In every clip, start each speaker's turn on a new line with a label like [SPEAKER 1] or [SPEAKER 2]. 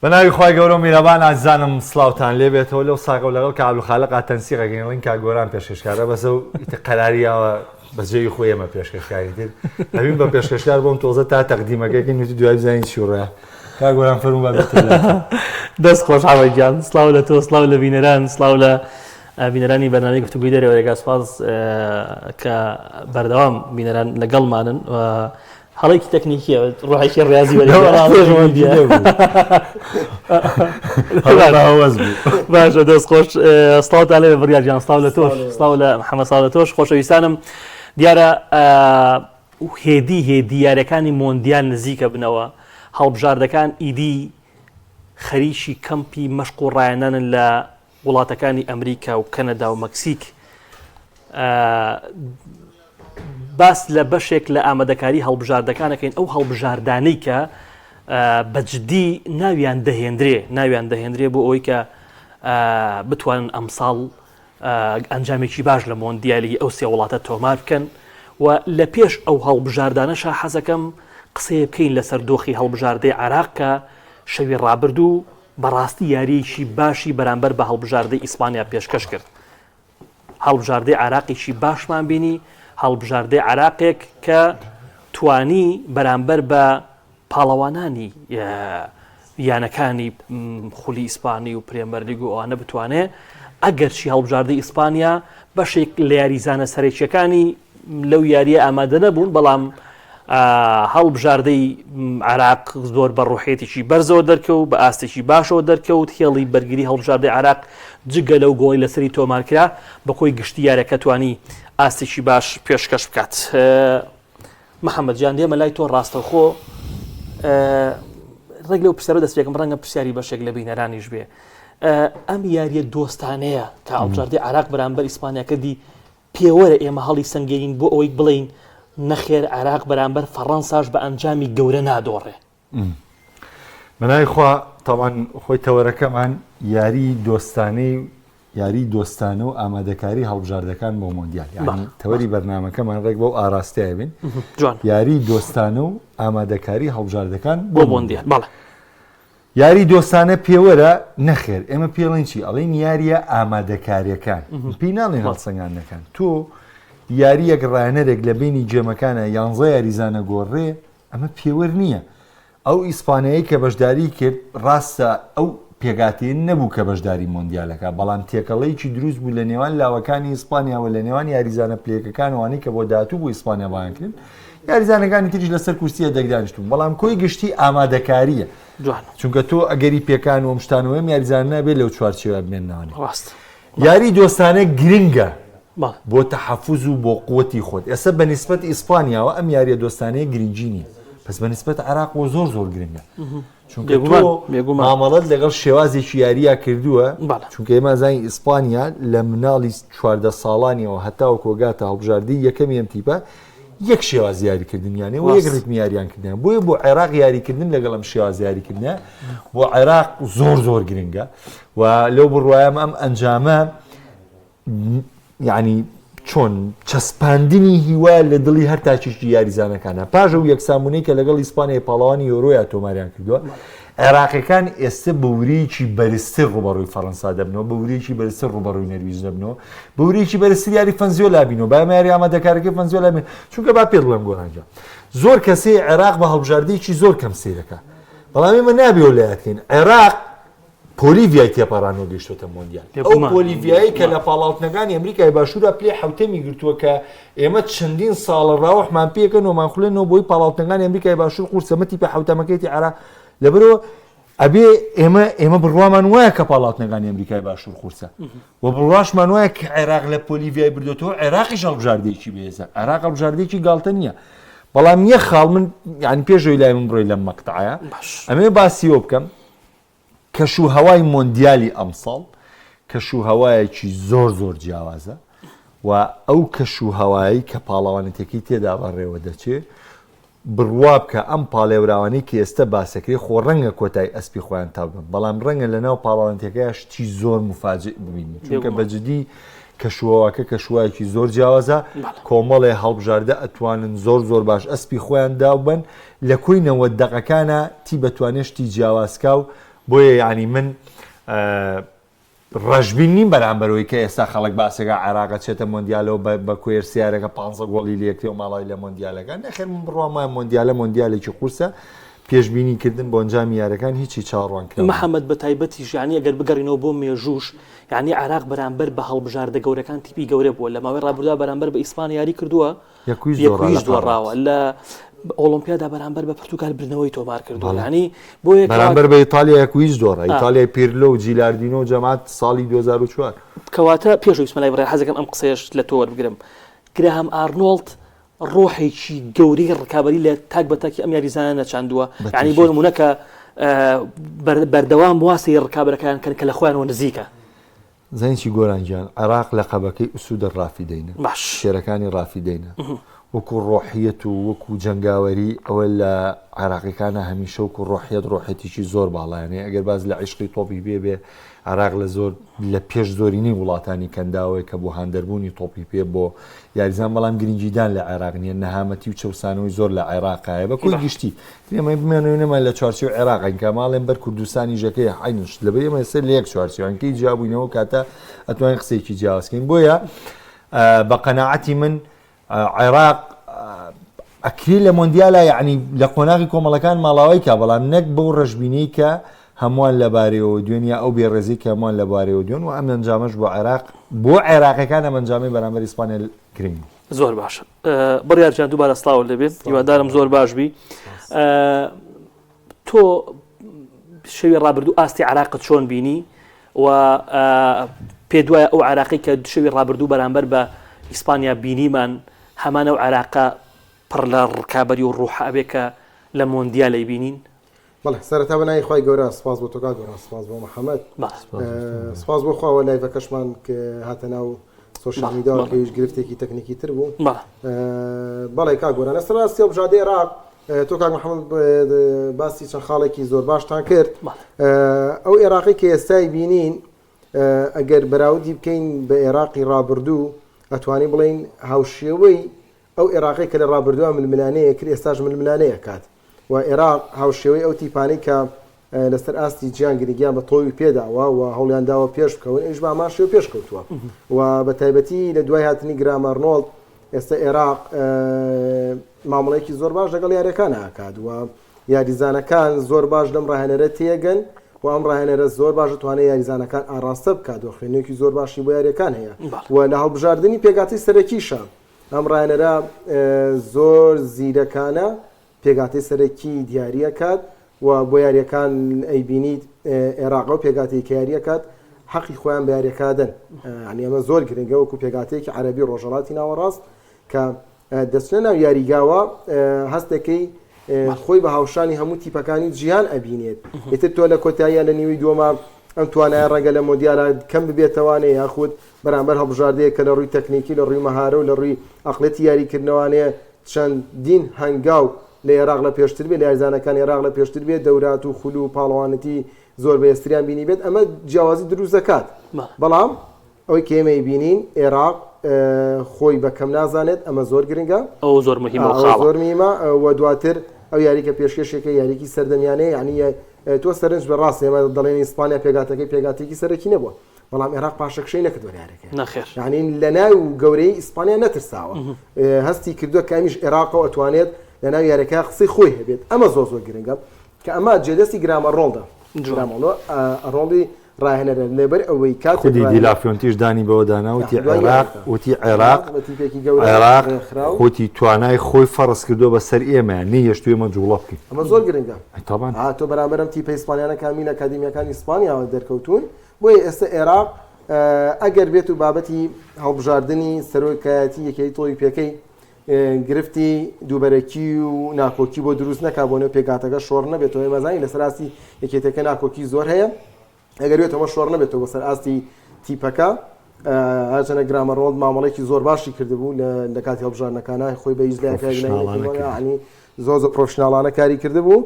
[SPEAKER 1] بەناوی خوای گەورە و میرەبان ئازیزانم سڵاوتان لێ بێتەوە لەو ساغەو لەگەڵ کاک عەبدولخالقا تەنسیق ئەکەین ئەڵێن کاک گۆران پێشکەشکارە بەس ئەو ئیتر قەراری یاوە بە جێی خۆی ئێمە پێشکەشکاری تر ئەبین بە پێشکەشکار بۆم تۆزە تا تەقدیمەکەی کەین وتی دوای بزانین چی ڕۆیە کاک گۆران فەرموو با بێتە لای تۆ.
[SPEAKER 2] دەست خۆش حەمە گیان سڵاو لە تۆ سڵاو لە بینەران سڵاو لە بینەرانی بەرنامەی گفتوگۆی دەرەوە رێگا سوپاس کە بەردەوام بینەران لەگەڵمانن و هەڵەیەکی تەکنیکیە ڕۆحێکی ڕاضی باشە دەست خۆش سڵاوتان لێ بڕیار گیان سڵاو لە تۆش سڵاو لە محەممەد سڵاو لە تۆش خۆشەویستانم دیارە هێدی هێدی یاریەکانی مۆندیال نزیکە بنەوە هەڵبژاردەکان ئیدی خەریکی کەمپی مەشق و ڕایەنانن لە وڵاتەکانی ئەمریکا و کەنەدا و مەکسیک باس لە بەشێک لە ئامادەکاری هەڵبژاردەکانەکەین ئەو هەڵبژاردانەی کە بەجددی ناویان دەهێندرێ ناویان دەهێندرێ بۆ ئەوەی کە بتوانن ئەمساڵ ئەنجامێکی باش لە مۆندیالی ئەو سێ وڵاتە تۆمار بکەن و لە پێش ئەو هەڵبژاردانەشا حەزەکەم قسەیە بکەین لەسەر دۆخی هەڵبژاردەی عراق کە شەوی ڕابردوو بەڕاستی یارییەکی باشی بەرامبەر بە هەڵبژاردەی ئیسپانیا پێشکەش کرد. هەڵبژاردەی عێراقێکی باشمان بینی، هەڵبژاردەی عێراقێک کە توانی بەرامبەر بە پاڵەوانانی یانەکانی خولی ئیسپانی و پرێمەرلیگ و ئەوانە بتوانێ ئەگەرچی هەڵبژاردەی ئیسپانیا بەشێک لە یاریزانە سەرەکیەکانی لەو یاریە ئامادە نەبوون بەڵام هەڵبژاردەی عراق زۆر بە ڕوحێتێکی بەرزەوە دەرکەوت بە ئاستێکی باشەوە دەرکەوت هێڵی بەرگری هەڵبژاردەی عراق جگە لەو گۆڵی لەسەری تۆمارکرا بە کۆی گشتی یارەکە توانی ئاستێکی باش پێشکەش بکات محەممەد جان دێمە لای تۆ ڕاستەوخۆ ڕێک لەو پرسیارە دەست پێکم ڕەنگە پرسیاری بەشێک لە بینەرانیش بێ ئەم یاریە دۆستانەیە کە هەڵبژاردەی عراق بەرامبەر ئیسپانیا کردی پێوەرە ئێمە هەڵی سەنگێنین بۆ ئەوەی بڵێین نەخێر عێراق بەرامبەر فەڕەنساش بە ئەنجامی گەورە نادۆڕێ.
[SPEAKER 1] بەناوی خوا تاوان خۆی تەوەرەکەمان یاری دۆستانەی یاری دۆستانە و ئامادەکاری هەڵبژاردەکان بۆ مۆندیال یعنی تەوەری بەرنمەکەمان ڕێک بەو ئاراستەیە بین یاری دۆستانە و ئامادەکاری هەڵبژاردەکان
[SPEAKER 2] بۆ مۆندیال بەڵێ
[SPEAKER 1] یاری دۆستانە پێوەرە؟ نەخێر، ئێمە پێڵێین چی؟ ئەڵێین یارییە ئامادەکارییەکان، پێی ناڵێین هەڵسەنگاندنەکان. تۆ یارییەک ڕایەنەرێک لە بەینی گێمەکانا یانزە یاریزانە گۆڕێ، ئەمە پێوەر نییە. ئەو ئیسپانیایەی کە بەشداریی کرد، ڕاستە ئەو پێکهاتەیە نەبوو کە بەشداری مۆندیالەکە، بەڵام تێکەڵەیەکی دروست بوو لە نێوان لاوەکانی ئیسپانیا و لە نێوان یاریزانە پلەیەکەکان و ئەوانەی کە بۆ داهاتوو بۆ ئیسپانیا بانگکرێن، یاریزانەکانی تریش لەسەر کورسیە دەک دانیشتوون بەڵام کۆی گشتی ئامادەکاریە چونکە تۆ ئەگەری پێکان و شتانەوەم یاریزان نابێت لەو چوارچێوە بمێنەوە
[SPEAKER 2] ڕاست
[SPEAKER 1] یاری دۆستانە گرنگە بۆ تەحەفوز و بۆ قوتی خۆت ئێستا بە نیسبەت ئیسپانیاوە ئەم یاریە دۆستانەیە گرنگی نییە پس بە نیسبەت عراق بۆ زۆر زۆر گرنگە چونکە تۆ مامەڵەت لەگەڵ شێوازێکی یارییا کردووە چونکە ئێمە زانین ئیسپانیا لە مناڵی 14 ساڵانیەوە هەتاوەکو گاتە هەڵبژاردەی یەکەمی ئەم تیپە یەک شێواز یاریکردنیانێ و یەک ڕیتمی یاریان کردیان بۆیە بۆ عێراق یاریکردن لەگەڵ ئەم شێواز یاریکردە بۆ عێراق زۆر زۆر گرنگە و لەو بڕوایم ئەم ئەنجامە یعنی چۆن چەسپاندنی هیوا لە دڵی هەر تاکێکی یاریزانەکانە پاش ئەو یەکسانبوونەی کە لەگەڵ ئیسپانیای پاڵەوانی یۆرۆیا تۆماریان کردووە عێراقیەکان ئێستا بە ورەیەکی بەرزتر ڕوبەڕووی فەڕەنسا دەبنەوە بە ورەیەکی بەرزتر ڕوبەڕووی نەرویج دەبنەوە بە ورەیەکی بەرزتر یاری فەنزیۆلا بینەوە با ئێمە یاری ئامادەکارەکەی فەنزیۆلا بین چونکە با پێت بڵێم گۆران گیان زۆر کەسێ عێراق بە هەڵبژاردەیەکی زۆر کەم سەیرەکە بەڵام ئێمە نابێ لایەت کەین عێراق پۆلیڤیای تێپەڕاندوە گەیشتۆتە مۆندیال. ئەو پۆلیڤیایەی کە لە پاڵاوتنەکانی ئەمریکای باشوورا پلەی حەوتەمی گرتووە کە ئێمە چەندین ساڵە ڕاوحمان پێکەن و مانخولێنەوە بۆی پاڵاوتنەکانی ئەمریکای باشوور قورسە مە تیپە حەوتەمەکەیتی عێراق لەبەرەوە ئەبێ ئێمە ئێمە بڕوامان وایە کە پاڵاوتنەکانی ئەمریکای باشوور قورسە و بڕواشمان وایە کە عێراق لە پۆلیڤیای بردوێتەوە عێراقیش هەڵبژاردەیەکی بەهێزە عێراق هەڵبژاردەیەکی گاڵتە نییە بەڵام یەک خاڵ من یان پێشەوەی لای من بڕۆی لەم مەقتەعە ئەمێ باسیەوە بکەم کەش و هەوای مۆندیالی ئەمساڵ کەش و هەوایەکی زۆر زۆر جیاوازە و ئەو کەش و هەوایەی کە پاڵەوانێتیەکەی تێدا بەڕێوە دەچێ بڕوا بکە ئەم پاڵێوراوانەی کە ئێستە باسەکرێ خۆ ڕەنگە کۆتای ئەسپی خۆیان تاو بن بەڵام ڕەنگە لەناو پاڵەوانێتیەکەیا شتی زۆر مفاجئ ببینین چونکە بە جدی کەشوهەواکە کەشوهەوایەکی زۆر جیاوازە کۆمەڵێ هەڵبژاردە ئەتوانن زۆر زۆر باش ئەسپی خۆیان داو بن لە کۆی 90 دەقەکانە تی بەتوانێ شتی جیاوازکا و. بۆیە یانی من ڕەشبین نیم بەرامبەر ئەوەی کە ئێستا خەڵک باسێکا عێراق ئەچێتە مۆندیالەوە بە بە کوێر سیارەکە پانزە گۆڵی لێکرێ و ماڵاوی لە مۆندیالەکە نەخێر من بڕوام وایە مۆندیالە مۆندیالێکی قورسە پێشبینی کردن بۆ ئەنجامی یاریەکان هیچی چاوەڕوان کراو نیە.
[SPEAKER 2] محەمەد بەتایبەتیش یانی ئەگەر بگەڕینەوە بۆ مێژووش یانی عێراق بەرامبەر بە هەڵبژاردە گەورەکان تیپی گەورە بووە لە ماوەی ڕابردوودا بەرامبەر بە ئیسپانیا یاری کردووە
[SPEAKER 1] یەکویش
[SPEAKER 2] دۆڕاوە لە ئۆڵۆمپیادا بەرامبەر بە پرتوگال بردنەوەی تۆمار کردووە ینی بۆ
[SPEAKER 1] بەرامبەر بە ئیتالیا یەکویش دۆڕا ئیتالیای پیرلۆ و جیلاردینۆ و جەماعەت ساڵی 2004.
[SPEAKER 2] کەواتە پێش ئەوەی بچمە لای بڕیار حەزەکەم ئەم قسەیەش لە تۆ وەربگرم گراهام ئارنۆڵد ڕۆحێکی گەورەی ڕکابەری لە تاک بە تاکی ئەم یاریزانە نەچاندووە یعنی بۆ نمونە کە بەردەوام واسی ڕکابەرەکان کەن کە لە خۆیانەوە نزیکە
[SPEAKER 1] زانی چی گۆران گیان عێراق لەقەبەکەی ئوسود الرافیدەینە
[SPEAKER 2] باش.
[SPEAKER 1] شێرەکانی ڕافیدەینە وەکو ڕۆحیەت و وەکو جەنگاوەری ئەوە لە عێراقیەکانا هەمیشە وەکو ڕۆحیەت ڕۆحیەتێکی زۆر باڵایان هەیە ئەگەر باس لە عیشقی تۆپی پێ بێ عێراق لە زۆر لە پێش زۆرینەی وڵاتانی کەنداوەیە کە بۆ هاندەربوونی تۆپی پێ بۆ یاریزان بەڵام گرنگیدان لە عێراق نییە نەهامەتی و چەوسانەوەی زۆر لە عێراقایە بە کۆی گشتی ئێمە بمێنەوە نەما لە چوارچێوەی عێراقین کە ماڵێن بەر کوردستانی ژەکەی عینش لەبەر ئێمە ئێستا لە یەک چوارچێوان کەی جیابووینەوە کاتە ئەتوانین قسەیەکی جیاوازکەین بۆیە بە قەناعەتی من عێراق ئەکری لە مۆندیالا یعنی لە قۆناغی کۆمەڵەکان ماڵاوای کا بەڵام نەک بەو ڕەشبینەی کە هەمووان لەبارەیەوە دوێن یا ئەو بێڕێزی کە هەمووان لەبارەیەوە دوێن و ئەم ئەنجامەش بۆ عێراق بۆ عێراقەکان ئەم ئەنجامەی بەرامبەر ئیسپانیا گرنگ بوو.
[SPEAKER 2] زۆر باشە بڕیار جان دووبارە سڵاوت لێبێ هیوادارم زۆر باش بی تۆ شەوی ڕابردوو ئاستی عراقت چۆن بینی و پێ دوایە ئەو عراقی کە شەوی ڕابردوو بەرامبەر بە ئیسپانیا بینیمان هەمان ئەو عراقە پڕ لە ڕکابی و ڕوحە ئەبێ کە لە مۆندیالەی بینین
[SPEAKER 3] بەڵێ سەرەتا بە ناوی خوای گەورە سپاس بۆ تۆ کاک گۆران سپاس بۆ محەممەد سپاس بۆ خواوە live ەکەشمان کە هاتە ناو social media کە هیچ گرفتێکی تەکنیکی تر بوو بەڵێ کاک گۆران لەسەر ڕاستی هەڵبژاردەی عێراق تۆ کاک محەممەد باسی چەند خاڵێکی زۆر باشتان کرد ئەو عێراقی کە ئێستای بینین ئەگەر بەراوردی بکەین بە عێراقی ڕابردوو ئەتوانی بڵین هاوشێوەی ئەو عێراقی کە لە ڕابردووە ململانەیە کرد ئێستاش ململانەیە کات و عێراق هاوشێوەی ئەو تیپانەی کە لەسەر ئاستی جیهان گرنگیان بە تۆوی پێداوە و هەوڵیان داوە پێش بکەون ئەویش بە هەمان شێوە پێش کەوتووە و بە تایبەتی لە دوای هاتنی گرام ئارنۆڵد ئێستا عێراق مامەڵەیەکی زۆر باش لەگەڵ یاریەکان ئاکات و یاریزانەکان زۆر باش لەم ڕاهێنەرە تێگەن و ئەم ڕاهێنەرە زۆر باش دەتوانێت یاریزانەکان ئاراستە بکات و خوێندنێکی زۆر باشی بۆ یاریەکان هەیە و لە هەڵبژاردنی پێکهاتەی سەرەکیشە ئەم ڕاهێنەرە زۆر زیرەکانە پێکهاتەی سەرەکی دیاری ئەکات و بۆ یاریەکان ئەیبینیت ئێراق ئەو پێکهاتەی کە یاری ئەکات حەقی خۆیان بە یاریەکە دەن یعنی ئەمە زۆر گرنگە وەکو پێکهاتەیەکی عەرەبی ڕۆژهەڵاتی ناوەڕاست کە دەچنە ناو یاریگاوە هەستەکەی خۆی بە هاوشانی هەموو تیپەکانی جیهان ئەبینێت ئیتر تۆ لە کۆتاییە لە نیوەی دووەما ئەم توانایە ڕەنگە لە مۆندیالا کەم ببێتەوانێ یاخود بەرامبەر هەڵبژاردەیەک کە لە ڕووی تەکنیکی، لە ڕووی مەهارە و لە ڕووی ئەقڵیەتی یاریکردنەوانەیە چەندین هەنگاو لە ئێراق لە پێشتر بێت، لە یاریزانەکانی ئێراق لە پێشتر بێت، دەورات و خول و پاڵەوانێتی زۆر بەهێزتریان بینیبێت، ئەمە جیاوازی دروست دەکات. بەڵام ئەوەی کە ئێمە ئەیبینین ئێراق خۆی بە کەم نازانێت، ئەمە زۆر گرنگە.
[SPEAKER 2] ئەوە زۆر مهمە و خاڵە.
[SPEAKER 3] زۆر مهمە و دواتر ئەو یاری کە پێشکێشێکە یاریکی سەردەمیانەیە، یعنی تۆ سەرنج بە ڕاست ئێمە دەڵێن ئیسپانیا پێکهاتەکەی پێکهاتەیەکی سەرەکی نەبووە. بەڵام عێراق پاشەکشەی نەکردوە لە یاریەکەی
[SPEAKER 2] نەخێر
[SPEAKER 3] یعنی لە ناو گەورەی ئیسپانیا نەترساوە هەستی کردووە کە ئەمیش عێراقەوە ئەتوانێت لە ناو یاریەکە قسەی خۆی هەبێت ئەمە زۆر زۆر گرنگە کە ئەمە جێدەستی گرامە ڕۆڵدا گرامەڵۆ ڕۆڵی ڕاهێنەرە لەبەر ئەوەی کات
[SPEAKER 1] خودی دیلافیۆنتیش دانی بەوە دانا وتی عێراق وتی عێراق عێراق خوتی توانای خۆی فەرز کردووە بەسەر ئێمە نەیهێشتووە ئێمە جوڵە بکەین
[SPEAKER 3] ئەمە زۆر گرنگە تاوان تۆ بەرامبەرم تیپە ئیسپانیانە کامی لە ئەکادیمیەکانی ئیسپانیاوە دەرکەوتون بۆیە ئێستا ئێراق ئەگەر بێت و بابەتی هەڵبژاردنی سەرۆکایەتی یەکێتی تۆپی پێکەی گرفتی دووبەرەکی و ناکۆکی بۆ دروست نەکا بۆ نێو پێکهاتەکە شۆڕ نەبێتەوە ئێمە زانین لەسەر ئاستی یەکێتەکە ناکۆکی زۆر هەیە ئەگەر بێتەوە شۆڕ نەبێتەوە بۆ سەر ئاستی تیپەکە هەرچەنە گرامەڕۆڵد مامەڵێکی زۆر باشی کردبوو لە کاتی هەڵبژاردنەکانە خۆی بە هیچ لایەک زۆر زۆر پرۆفشناڵانە کاری کردبوو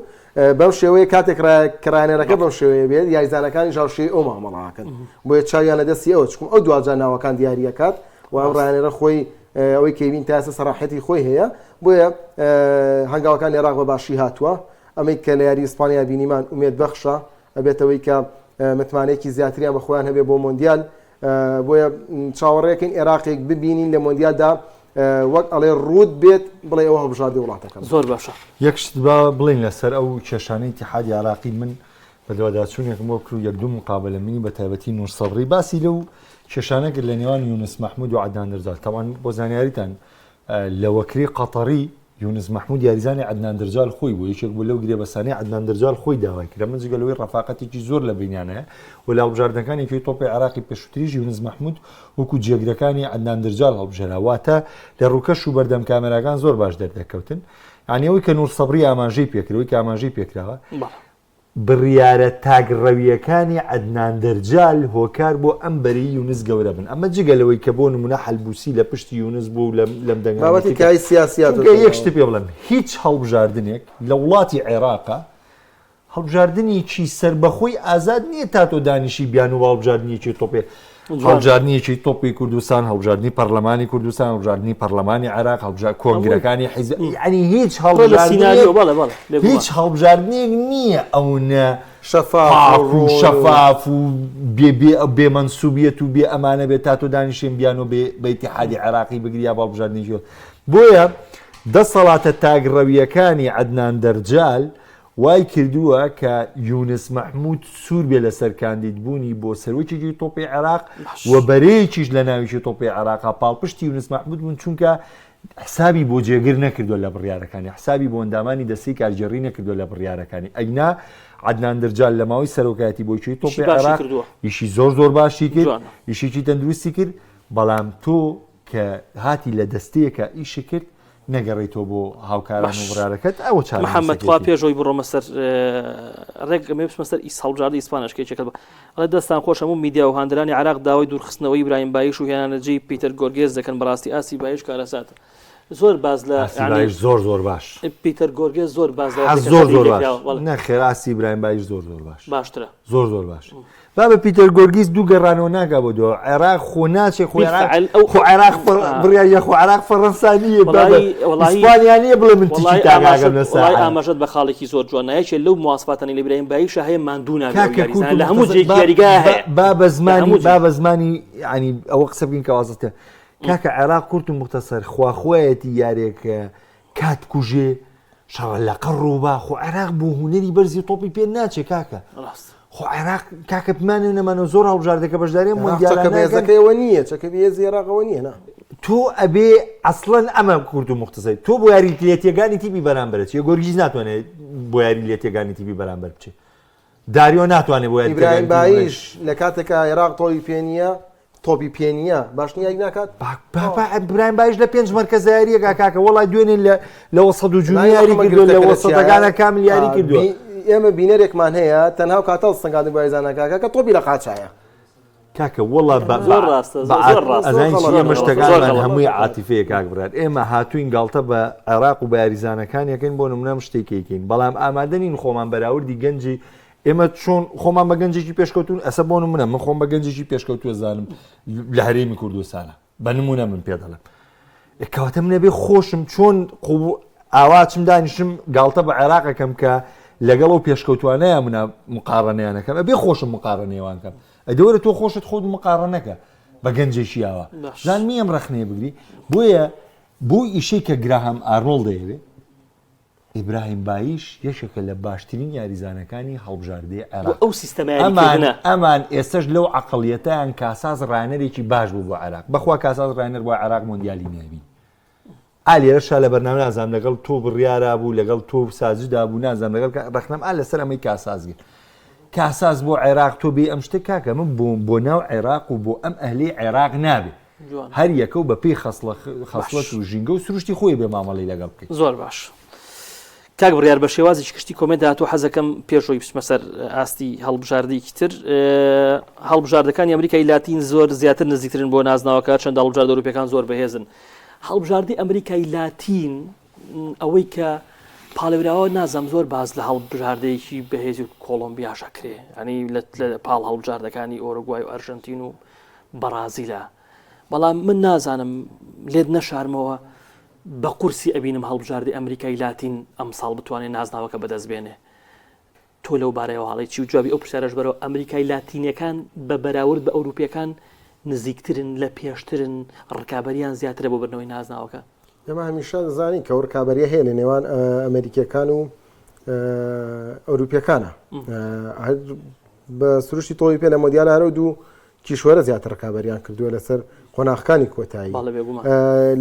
[SPEAKER 3] بەم شێوەیە کاتێک کڕانێرەکە بەم شێوەیە بێت یاریزانەکانی ژاوشێ ئەو مامەڵاکەن بۆیە چاویان لە دەستی ئەوە چکم ئەو دواجار ناوەکان دیاریەکات و ئەم ڕانێرە خۆی ئەوەی کەوین تاسە سەراحەتی خۆی هەیە بۆیە هەنگاوەکان عێراق بە باشی هاتووە ئەمەی کە لە یاری ئیسپانیا بینیمان ئومێد بەخشە. ئەبێتەوەی کە متمانەیەکی زیاتریان بە خۆیان هەبێ بۆ مۆندیال بۆیە چاوەڕێکین عێراقێک ببینین لە مۆندیالدا وەک ئەڵێ ڕووت بێت بڵێ ئەوە هەڵبژاردەی وڵاتەکەم.
[SPEAKER 2] زۆر باشە.
[SPEAKER 1] یەک شت با بڵێین لەسەر ئەو کێشانەی ئیتیحادی عێراقی من بەدواداچوونێکم بۆ کرد و یەک دوو مقابەلە منی بە تایبەتی نور سەبری باسی لەو کێشانە کرد لە نێوان یونس مەحمود و عەدنان درجال تەوان بۆ زانیاریتان لە وەکری قەتەڕی یونس مەحمود یاریزانی عەدنان درجال خۆی بوو یەکێک بوو لەو گرێبەستانەی عەدنان درجال خۆی داوای کرد ئەمە جگە لەوەی ڕەفاقەتێکی زۆر لە بەینیان هەیە و لە هەڵبژاردنەکانی یەکێتی تۆپی عێراقی پێشووتریش یونس مەحمود وەکو جێگرەکانی عەدنان درجال هەڵبژێرا واتە لە ڕووکەش و بەردەم کامێراکان زۆر باش دەردەکەوتن یانی ئەوەی کە نور سەبری ئاماژەی پێکرد ئەوەی کە ئاماژەی پێکراوە بڕیارە تاکڕەوییەکانی عەدنان دەرجال هۆکار بۆ ئەم بەرەی یونس گەورە بن، ئەمە جگە لەوەی کە بۆ نموونە حەلبوسی لە پشتی یونس بوو و لەم دەنگانەی
[SPEAKER 3] بابەتی کای سیاسی هاتۆتە
[SPEAKER 1] چونکە یەک شت پێ بڵێم هیچ هەڵبژاردنێک لە وڵاتی عێراقا هەڵبژاردنێکی سەربەخۆی ئازاد نییە تا تۆ دانیشی بیانوو بە هەڵبژاردنی یەکێتی تۆپێ هەڵبژاردنی یەکێتی تۆپی کوردستان هەڵبژاردنی پەرلەمانی کوردستان هەڵبژاردنی پەرلەمانی عێراق هەڵبژار کۆنگرەکانی حیزب یعنی هیچ هەڵبژاردنێک هیچ هەڵبژاردنێک نییە ئەونە
[SPEAKER 3] شەفاف
[SPEAKER 1] و شەفاف و بێ بێ بێ مەنسوبیەت و بێ ئەمانە بێت تا تۆ دانیشێن بیانۆ بێ بە ئیتیحادی عێراقی بگری یا بە هەڵبژاردنێکی بۆیە دەسەڵاتە تاکڕەوییەکانی عەدنان دەرجال وای کردووە کە یونس مەحمود سوور بێ لەسەر کاندیدبوونی بۆ سەرۆکێکی تۆپی عێراق و بەرەیەکیش لە ناویی تۆپی عێراقا پاڵپشتی یونس مەحمود بوون چونکە حسابی بۆ جێگر نەکردووە لە بڕیارەکانی حسابی بۆ ئەندامانی دەستەی کارگێڕی نەکردووە لە بڕیارەکانی ئەگنا عەدنان درجال لە ماوەی سەرۆکایەتی بۆ یەکێتی تۆپی عێراق ئیشی زۆر زۆر باشی کرد ئیشێکی تەندروستی کرد بەڵام تۆ کە هاتی لە دەستەیەکە ئیشی کرد نەگەڕێیتەوە بۆ هاوکاران و بڕارەکەت ئەوە چارەنووسەکەیەتی.
[SPEAKER 2] محەمەد تخوا پێش ئەوەی بڕۆمە سەر ڕێک ئەمەوێ بچمە سەر ئیس هەڵبژاردەی ئیسپانیاش کە یەکێکە ئەڵێ دەستان خۆش هەموو میدیا و هاندەرانی عێراق داوای دوورخستنەوەی ئیبراهیم بایش و هێنانە جێی پیتەر گۆرگێز دەکەن بەڕاستی ئاستی بایش کارەساتە زۆر باز لە
[SPEAKER 1] ئاستی بایش زۆر زۆر باش
[SPEAKER 2] پیتەر گۆرگێز زۆر باز لە
[SPEAKER 1] زۆر زۆر باش نەخێر ئاستی ئیبراهیم بایش زۆر زۆر باش
[SPEAKER 2] باشترە
[SPEAKER 1] زۆر زۆر باش بابە پیتەر گۆرگیس دوو گەڕانەوە ناکا بۆ دو عێراق خۆ ناچێ خۆ خۆ عێراق بڕیار یە خۆ عێراق فەڕەنسا نییە ئیسپانیا نییە بڵێ من تیکی تاگاگەم لە ساحە
[SPEAKER 2] ئاماژەت بە خاڵێکی زۆر جوان یەکێ لەو مواسفاتانەی لە ئیبراهیم بایشە هەیە ماندوو نابێ یاریزان لە هەموو جێیەکی یاریگا هەیە
[SPEAKER 1] با بە زمانی با بە زمانی یعنی ئەوە قسە بکەین کە وازتە کاکە عێراق کورت و مختصر خواخوایەتی یارێک کات کوژێ شەڕە لەقە ڕووبا خۆ عێراق بۆ هوەری بەرزی تۆپی پێ ناچێ کاکە خۆ عێراق کاکە بمانێ نەمانەوە زۆر هەڵبژاردەکە بەشداری
[SPEAKER 3] مۆندیالەکەەوە نییە چەکە بێزی عێراقەوە نییە نا
[SPEAKER 1] تۆ ئەبێ ئەسڵەن ئەمە کورد و مختصەی تۆ بۆ یاری لێتێگانی تیپی بەرامبەرە چیە گۆرگیز ناتوانێت بۆ یاری لێتێگانی تیپی بەرامبەر بچێت داریۆ ناتوانێت بۆ یاری
[SPEAKER 3] ئیبراهیم بایش لە کاتێکا عێراق تۆپی پێ نییە تۆپی پێ نییە باش نییە ناکات
[SPEAKER 1] بابا ئیبراهیم بایش لە پێنج مەرکەزە یاریەکە کاکە وەڵای دوێنێ لە لە وەسەد و جوونی یاری کردووە لە وەسەتەکانە کامل یاری کردووە
[SPEAKER 3] ئێمە بینەرێکمان هەیە تەنها و کاتە سنگاندن بۆ یاریزانەکە کاکە تۆپی لە قاچایە
[SPEAKER 1] کاکە وەڵا بە
[SPEAKER 2] زۆر ڕاستە زۆر ڕاستە
[SPEAKER 1] ئەزانی چی ئێمە شتەکانمان هەمووی عاتیفەیە کاک برات ئێمە هاتوین گاڵتە بە عێراق و بە یاریزانەکان یەکەین بۆ نمونە ئەم شتێک یەکەین بەڵام ئامادە نین خۆمان بەراوردی گەنجی ئێمە چۆن خۆمان بە گەنجێکی پێشکەوتون ئەسە بۆ نمونە من خۆم بە گەنجێکی پێشکەوتووە زانم لە هەرێمی کوردستانە بە نمونە من پێ دەڵێم کەواتە من ئەبێ خۆشم چۆن ئاوا چم دانیشم گاڵتە بە عێراقەکەم کە لەگەڵ ئەو پێشکەوتوانەیە منە مقاڕنەیانەکەم ئەبێ خۆشم مقاڕنێوان کەم ئەدەوەرە تۆ خۆشت خۆت مقاڕنەکە بە گەنجێکی ئاوا زان نییە ئەم ڕەخنەیە بگری بۆیە بۆ ئیشەی کە گراهام ئارنۆڵ دەیەوێ ئیبراهیم بایش یەکێکە لە باشترین یاریزانەکانی هەڵبژاردەی عێراق
[SPEAKER 2] ئەو سیستەمە یاریکردنە
[SPEAKER 1] ئەمان ئێستەش لەو عەقڵیەتەیان کاساس ڕانەرێکی باش بوو بۆ عێراق بەخوا کاساس ڕانەر بۆ عێراق مۆندیالی نابی ئا لێرەشا لە بەرنامە نازانم لەگەڵ تۆ بڕیارا بوو لەگەڵ تۆ ساجدا بوو نازانم لەگەڵ ڕەخنەم ئا لەسەر ئەمەی کاساس گرت کاساس بۆ عێراق تۆ بێ ئەم شتە کاکە من بۆ بۆ ناو عێراق و بۆ ئەم ئەهلی عێراق نابێ هەر یەکە و بەپێی خەسڵەت و ژینگە و سروشتی خۆی بێ مامەڵی لەگەڵ بکەیت.
[SPEAKER 2] زۆر باش کاک بڕیار بە شێوازێکی گشتی کۆمێنت هاتووە حەزەکەم پێش ئەوەی بچمە سەر ئاستی هەڵبژاردەیەکی تر هەڵبژاردەکانی ئەمریکای لاتین زۆر زیاتر نزیکترن بۆ نازناوەکە چەند هەڵبژاردە ئەوروپیەکان زۆر بەهێزن هەڵبژاردەی ئەمریکای لاتین ئەوەی کە پاڵێوراوە نازم زۆر باز لە هەڵبژاردەیەکی بەهێزی کۆڵۆمبیاش ئەکرێ ینی لە پاڵ هەڵبژاردەکانی ئۆرۆگوای و ئەرژەنتین و بەڕازیلە بەڵام من نازانم لێت نەشارمەوە بە قورسی ئەبینم هەڵبژاردەی ئەمریکای لاتین ئەمساڵ بتوانێت نازناوەکە بەدەست بێنێ. تۆ لەو بارەیەوە هەڵی چی و جوابی ئەو پرسیارەش بەرەوە ئەمریکای لاتینیەکان بە بەراورد بە ئەوروپیەکان نزیکترن لە پێشترن ڕکابەریان زیاترە بۆ بردنەوەی نازناوەکە؟
[SPEAKER 3] ئێمە هەمیشە دەزانین کە ڕکابەریە هەیە لە نێوان ئەمریکیەکان و ئەوروپیەکانە بە سروشتی تۆی پێ لە مۆندیال هەرە دوو کیشوەرە زیاتر ڕکابەریان کردووە لەسەر قۆناغەکانی کۆتایی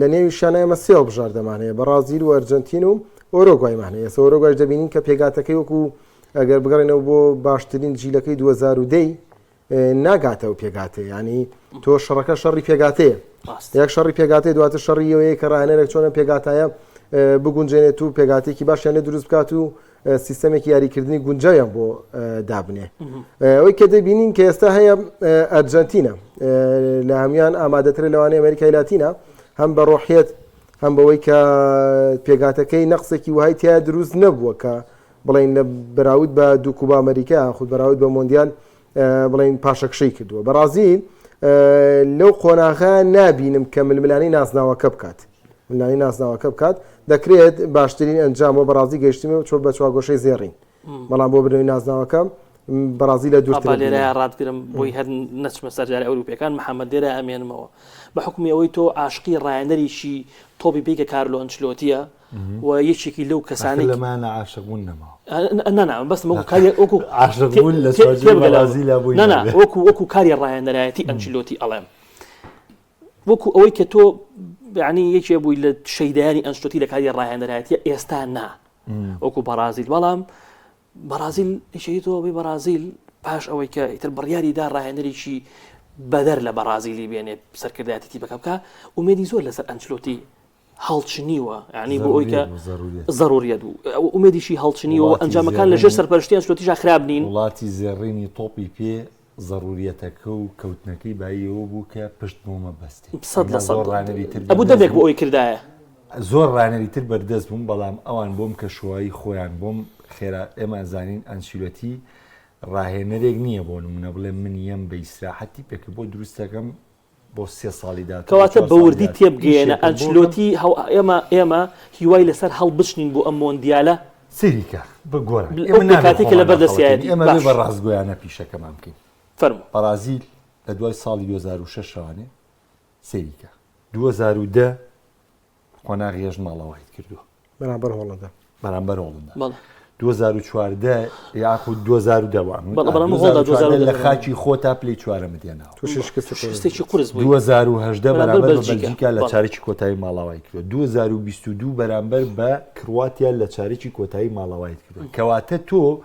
[SPEAKER 3] لە نێویشیان ئێمە سێ هەڵبژاردەمان هەیە بەڕازیل و ئەرجەنتین و ئۆرۆگوایمان هەیە ئێستا ئۆرۆگوایش دەبینین کە پێگاتەکەی وەکو ئەگەر بگەڕێنەوە بۆ باشترین جیلەکەی 2010 ناگاتەوە پێگاتێ ینی تۆ شەڕەکە شەڕی پێگاتەیە یەک شەڕی پێگاتێ دواتر شەڕی ئەوەیە کە ڕاهێنەرێک چۆنە پێگاتایە بگونجێنێت و پێگاتێکی باشیان لێ دروست بکات و سیستەمێکی یاریکردنی گونجاویان بۆ دابنێ ئەوەی کە دەبینین کە ئێستا هەیە ئەرجنتینە لە هەموان ئامادەترە لەوانەیە ئەمریکای لاتینە هەم بە ڕۆحیەت هەم بەوەی کە پێگاتەکەی نەقسێکی وهای تیا دروست نەبووە کە بڵین لە بەراورد بە دوو کوبا ئەمریکا خود بەراورد بە مۆندیال بڵین پاشەکشەی کردووە بەڕازیل لەو قۆناغە نابینم کە ململانی نازناوەکە بکات ململانێی نازناوەکە بکات دەکرێت باشترین ئەنجام بۆ بەڕازیل گەیشتنی و چۆ بە چوارگۆشەی زێڕین بەڵام بۆ بردنەوەی نازناوەکە بەڕازیل لە دوورتر
[SPEAKER 2] ئەبا لێرە ڕاتگرم بۆی هەر نەچمە سەر جارە ئەوروپیەکان محەممەد لێرە ئەمێنمەوە بە حکومی ئەوەی تۆ عاشقی ڕایەنەریشی تۆپی پێی کە کارلۆ ئەنچلۆتیە و یەکێکی لەو کەسانەی
[SPEAKER 1] لەمانە عاشق بوون نەماوە
[SPEAKER 2] نا بەس وەکو کاری وەکو
[SPEAKER 1] عاشق بوون لە بەڕازیلا بووی
[SPEAKER 2] نا وەکو وەکو کاری ڕایەنەرایەتی ئەنچلۆتی ئەڵێم وەکو ئەوەی کە تۆ یعنی یەکێ بووی لە شەیدایانی ئەنچلۆتی لە کاری ڕاهێنەرایەتیە ئێستا نا وەکو بەڕازیل بەڵام بەڕازیل یەکێکی تۆ بی بەڕازیل پاش ئەوەی کە ئیتر بڕیاری دا ڕاهێنەرێکی بەدەر لە بەڕازیلی بێنێ سەرکردایەتی تیپەکە بکە ئومێدی زۆر لەسەر ئەنچلۆتی هەڵچنیوە یعنی بۆ ئەوی کە زەروریەت بوو ئومێدیشی هەڵچنیوە ئەنجامەکان لەژێر سەرپەرشتی ئەنچلۆتیشا خراپ نین
[SPEAKER 1] وڵاتی زێڕینی تۆپی پێ زەروریەتەکە و کەوتنەکەی بایی ئەوە بوو کە پشت بۆ مەبەستێ.
[SPEAKER 2] 100%
[SPEAKER 1] زۆر ڕانەری تر
[SPEAKER 2] ئەبوو دەمێک بۆ ئەوی کردایە.
[SPEAKER 1] زۆر ڕانەری تر بەردەست بوون بەڵام ئەوان بۆم کەشوهەوای خۆیان بۆم خێرا ئێمە ئەزانین ئەنچیلۆتی ڕاهێنەرێک نییە بۆ نمونە بڵێ من یەم بە ئیسراحەت تیپێکە بۆ دروست دەکەم بۆ سێ ساڵی داهاتوو بۆ
[SPEAKER 2] کەواتە
[SPEAKER 1] چوار
[SPEAKER 2] بە
[SPEAKER 1] ساڵی
[SPEAKER 2] وردی
[SPEAKER 1] داهاتوو
[SPEAKER 2] تێبگەیەنە
[SPEAKER 1] ئیشێکم بۆ کەم.
[SPEAKER 2] ئەنچلۆتی هەو ئێمە ئێمە هیوای لەسەر هەڵبچنین بۆ ئەم مۆندیالە.
[SPEAKER 1] سەیری کە بە گۆران
[SPEAKER 2] ئەو
[SPEAKER 1] ئێمە نابێ
[SPEAKER 2] پێکهاتەی کە
[SPEAKER 1] خۆمان
[SPEAKER 2] لەبەر
[SPEAKER 1] ناخەڵەتێنین
[SPEAKER 2] دەستیایەتی
[SPEAKER 1] ئێمە بێ
[SPEAKER 2] باش.
[SPEAKER 1] بە ڕاستگۆیانە پیشەکەمان بکەین.
[SPEAKER 2] فەرموو.
[SPEAKER 1] بەڕازیل لە دوای ساڵی 2006 شەوانێ سەیری کە. 2010 قۆناغی هەشت ماڵاوایت کردووە.
[SPEAKER 3] بەرامبەر هۆڵندا.
[SPEAKER 1] بەرامبەر هۆڵندا.
[SPEAKER 2] بەڵێ.
[SPEAKER 1] 2014 یاخود 2010 وام.
[SPEAKER 2] بەڵێ بەڵام هۆڵندا
[SPEAKER 1] 2014 لە خاکی خۆتا پلەی چوارەمت هێناوە.
[SPEAKER 3] تووشی شکست
[SPEAKER 2] شکستێکی قورس بووی.
[SPEAKER 1] 2018 بەرامبەر بە بەلجیکا لە چارەکی کۆتایی ماڵاوای کردووە. 2022 بەرامبەر بە کرواتیا لە چارەکی کۆتایی ماڵاوایت کردووە. کەواتە تۆ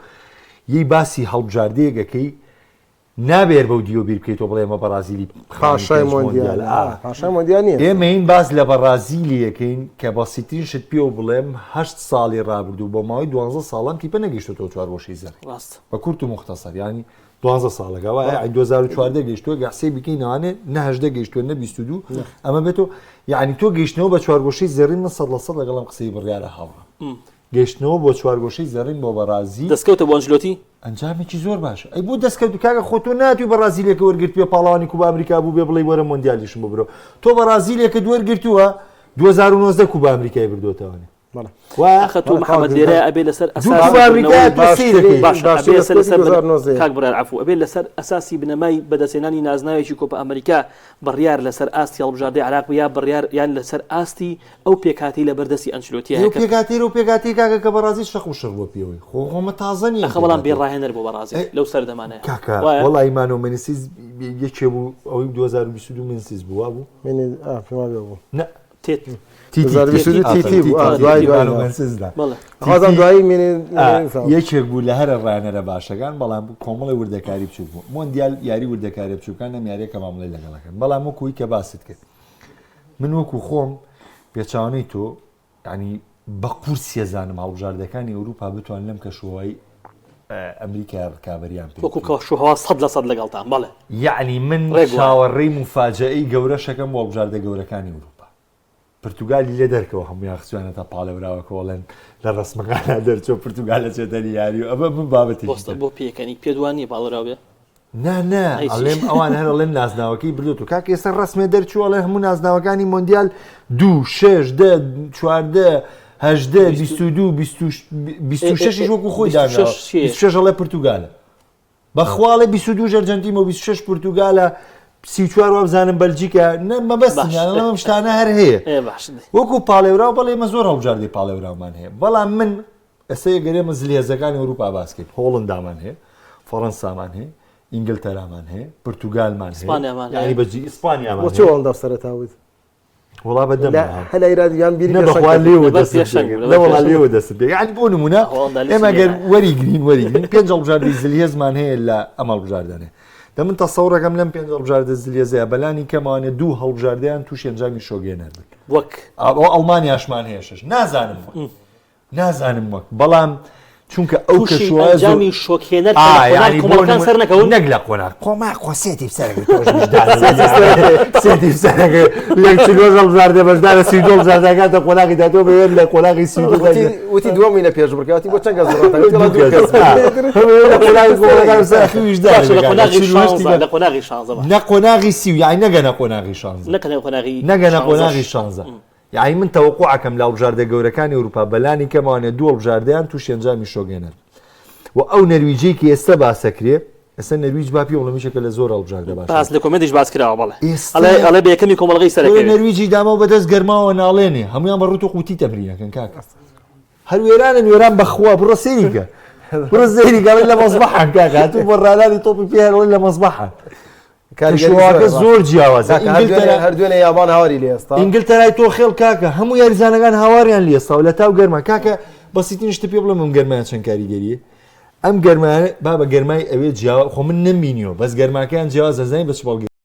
[SPEAKER 1] یەی باسی هەڵبژاردەیەک ئەکەی نابێت بەو دیوە بیر بکەیتەوە بڵێ ئێمە بەڕازیلی
[SPEAKER 3] پاشای مۆندیال پاشای مۆندیال نییە
[SPEAKER 1] ئێمەین باس لە بەڕازیلیەکەین کە بەسیترین شت پێوە بڵێم هەشت ساڵی ڕابردوو بۆ ماوەی دوانزە ساڵان تیپە نەگەیشتۆتەوە چوارگۆشەی زەڕین
[SPEAKER 2] ڕاست
[SPEAKER 1] بە کورت و مختصر یانی دوانزە ساڵەکە وایە 2014 گەیشتووە گە حسێبی بکەین نەوانێ نە هەژدە گەیشتووە نە 22 ئەمە بێتەوە یعنی تۆ گەیشتنەوە بە چوارگۆشەی زێڕین من سەد لە سەد لەگەڵم قسەی بڕیارە هاوڕام گەیشتنەوە بۆ چوارگۆشەی زێڕین بۆ بەڕازیل.
[SPEAKER 2] دەستکەوتە بۆ ئەنجلۆتی؟
[SPEAKER 1] ئەنجامێکی زۆر باشە. ئەی بۆ دەستکەوت کاکە خۆ تۆ ناتوی بەڕازیلێکە وەرگرتبێ پاڵەوانی کوبا ئەمریکا بووبێ بڵێی وەرە مۆندیالیشم بۆ برەوە. تۆ بەڕازیلێکت وەرگرتووە 2019 کوبا ئەمریکای بردۆتەوە.
[SPEAKER 3] بەڵێ.
[SPEAKER 1] وایە؟
[SPEAKER 2] ئاخە تۆ محەمەد لێرە ئەبێ لەسەر
[SPEAKER 1] دوو
[SPEAKER 2] ئەساسی
[SPEAKER 1] کوبا ئەمریکا
[SPEAKER 2] بردنەوەی
[SPEAKER 1] تۆ سەیرەکەی.
[SPEAKER 2] باشە
[SPEAKER 3] باشتر
[SPEAKER 2] ئەبێ
[SPEAKER 3] دەستکەوتی
[SPEAKER 2] لەسەر
[SPEAKER 3] 2019
[SPEAKER 2] کاک بڕیار عەفوو ئەبێ لەسەر ئەساسی بنەمای بەدەستهێنانی نازناوێکی کۆپا ئەمریکا بڕیار لەسەر ئاستی هەڵبژاردەی عێراق یا بڕیار یان لەسەر ئاستی ئەو پێکهاتەی لەبەر دەستی ئەنچلۆتیایە
[SPEAKER 1] ئەو
[SPEAKER 2] کە
[SPEAKER 1] پێکهاتەی لەو پێکهاتەی کاکە کە بەڕازیل شەق و شڕ بووە پێوەی خۆ خۆمە تازە نییە
[SPEAKER 2] ئەخە بەڵام بێ
[SPEAKER 1] پێکهاتەی.
[SPEAKER 2] ڕاهێنەر بوو بەڕازیل
[SPEAKER 1] ئەی
[SPEAKER 2] لەو سەردەمانەیە
[SPEAKER 1] کاکە
[SPEAKER 2] وایە؟
[SPEAKER 1] وەڵی مانۆ مێنسیس یەکێ بوو ئەوەی 2022 مێنسیس بوو وا بوو
[SPEAKER 3] منی ئا پێم وابێ بوو
[SPEAKER 1] نە
[SPEAKER 2] تێت
[SPEAKER 1] تیتی
[SPEAKER 3] 2022 تیتی بوو ئا
[SPEAKER 1] ئافەرین،
[SPEAKER 3] دوای
[SPEAKER 1] تیتی
[SPEAKER 3] دوای
[SPEAKER 1] مانۆ
[SPEAKER 3] نا.
[SPEAKER 1] مێنسیس نا
[SPEAKER 2] بەڵێ
[SPEAKER 3] خازم
[SPEAKER 1] تیتی
[SPEAKER 3] دوایی منی
[SPEAKER 1] ئا،
[SPEAKER 3] منی
[SPEAKER 1] یەکێک بوو لە هەرە ڕانەرە باشەکان بەڵام کۆمەڵی وردەکاری بچووک بوو مۆندیال یاری وردەکاری بچووکان ئەم یاریە کە مامەڵەی لەگەڵەکەن بەڵام وەکوی کە باست کرد من وەکو خۆم پێچەوانەی تۆ یانی بە قورسی ئەزانم هەڵبژاردەکانی ئەوروپا بتوان لەم کەشوهەوای ئەمریکا ڕکابەریان پێ
[SPEAKER 2] وەکو کەشوهەوا 100% لەگەڵتان بەڵێ.
[SPEAKER 1] یعنی من
[SPEAKER 2] ڕێک وایە.
[SPEAKER 1] چاوەڕێی موفاجەئەی گەورەشەکەم بۆ هەڵبژاردە گەورەکانی ئەوروپا. پرتوگالی لێ دەرکەوە هەموویان خستویانەتە پاڵێوراوەکەوە ئەڵێن لە ڕەسمەکانا دەرچووە پرتوگال ئەچێتە یاری و ئەمە من بابەتێکی
[SPEAKER 2] بۆستە
[SPEAKER 1] تر.
[SPEAKER 2] بۆ پێکەنی پێت وا نییە پاڵێوراو بێ؟
[SPEAKER 1] نا نا
[SPEAKER 2] ئەی چی؟
[SPEAKER 1] ئەڵێم ئەوان هەر ئەڵێن نازناوەکەی بردووە کاکە ئێستا ڕەسمێ دەرچوو ئەڵێن هەموو نازناوەکانی مۆندیال دوو شەش دە چواردە 18 22 26 وەکو خۆی داناوە 26 ئەڵێ پرتوگالە. بەخوا ئەڵێ 22 ئەرجەنتینە و 26 پرتوگالە 34 وابزانم بەلجیکا نە مەبەستم یان ئەم شتانە هەر هەیە وەکو پاڵێوراو بەڵێ ئێمە زۆر هەڵبژاردەی پاڵێوراومان هەیە بەڵام من ئێستا گەر ئێمە زلهێزەکانی ئەوروپا باس کەین هۆڵندامان هەیە فەڕەنسامان هەیە ئینگلتەرامان هەیە پرتوگالمان هەیە
[SPEAKER 2] ئیسپانیامان هەیە
[SPEAKER 1] یعنی بەجی ئیسپانیامان
[SPEAKER 3] بۆچی
[SPEAKER 1] هەیە
[SPEAKER 3] هۆڵندا سەرەتا وت
[SPEAKER 1] وەڵا بە دەم
[SPEAKER 3] لا
[SPEAKER 1] هات.
[SPEAKER 3] هەلا ئیرادیان بیری
[SPEAKER 1] نە
[SPEAKER 3] پێشەنگ
[SPEAKER 1] بەخوا
[SPEAKER 3] کرد.
[SPEAKER 1] لێوە
[SPEAKER 2] لەبەر
[SPEAKER 1] دەست
[SPEAKER 2] پێشەنگ بوو،
[SPEAKER 1] لە
[SPEAKER 2] لەبەر
[SPEAKER 1] وەڵا
[SPEAKER 2] پێشەنگ.
[SPEAKER 1] لێوە دەست پێ یعنی بۆ نمونە
[SPEAKER 2] هۆڵندا لیستی
[SPEAKER 1] ئێمە گەر
[SPEAKER 2] لێنایە.
[SPEAKER 1] وەریگرین وەریگرین پێنج هەڵبژاردەی زلهێزمان هەیە لە ئەم هەڵبژاردانێ دە من تەسەوڕەکەم لەم پێنج هەڵبژاردە زلهێزەیە بەلانی کەمەوانێ دوو هەڵبژاردەیان تووشی ئەنجامی شۆگێنەر بن
[SPEAKER 2] وەک
[SPEAKER 1] ئەوە ئەڵمانیاشمان هەیە شەش نازانم وەک نازانم وەک بەڵام چونکە ئەو
[SPEAKER 2] تووشی
[SPEAKER 1] کەشوە
[SPEAKER 2] ئەنجامی شۆکهێنەر کە لە قۆناغ کۆمەڵەکان سەر نەکەون
[SPEAKER 1] نەک لە قۆناغ قۆما خۆ سێتی سەرەکە تۆش ویژدان سێتی سەرەکە لە چلۆژ هەڵبژاردە بەشدارە سی دۆڵ زارداکاتە قۆناغی داتۆ بەوێن لە قۆناغی سی دۆ
[SPEAKER 3] وتی وتی دووەمی لە پێشبڕکێ وتی بۆ چەند کەس بڕاتە وتی وەڵا دوو کەس
[SPEAKER 2] باشە لە قۆناغی شانزە لە قۆناغی شانزە باشە.
[SPEAKER 1] نە قۆناغی سی و یعنی نەگەنە قۆناغی شانزە
[SPEAKER 2] نەکەنە قۆناغی
[SPEAKER 1] نەگەنە
[SPEAKER 2] شانزەش.
[SPEAKER 1] قۆناغی شانزە یعنی من تەوەقوعەکەم لە هەڵبژاردە گەورەکانی ئەوروپا بەلانی کەمەوانێ دوو هەڵبژاردەیان تووشی ئەنجامی شۆگێنەر و ئەو نەرویجەی کە ئێستا باسەکرێ ئێستا نەرویج با پێ بڵێم یەکێکە لە زۆر هەڵبژاردە باشە
[SPEAKER 2] باس لە comment یش باس کراوە بەڵێ
[SPEAKER 1] ئێستا
[SPEAKER 2] ئەڵێ ئەڵێ بە یەکەمی کۆمەڵگەی
[SPEAKER 1] تۆ
[SPEAKER 2] سەرەکەوێ
[SPEAKER 1] نەرویجی دامەوە بەدەست گەرماوە ناڵێنێ هەمویان بە ڕوت و قوتی تەمرینەکەن کاکە هەر وێرانن وێران بەخوا بڕۆ سەیری کە بڕۆ سەیری کە ئەڵێ لە مەزبەحان کاکە هاتوو بۆ ڕالانی تۆپی پێ هەر ئەڵێ لە مەزبەحان کەشوهەواکە زۆر جیاوازە ئینگلتەرا
[SPEAKER 3] هەر دوێنێ یابان هاواری لێ ئێستا
[SPEAKER 1] ئینگلتەرای تۆ خێڵ کاکە هەموو یاریزانەکان هاواریان لێ ئێستا و لە تاو گەرما کاکە بەسیترین شت پێ بڵێم ئەم گەرمایە چەند کاریگەریە ئەم گەرمایە بابە گەرمای ئەوێ جیاوە خۆ من نەمبینیوە بەس گەرماکەیان جیاوازە زانین بە چ بەڵگەی.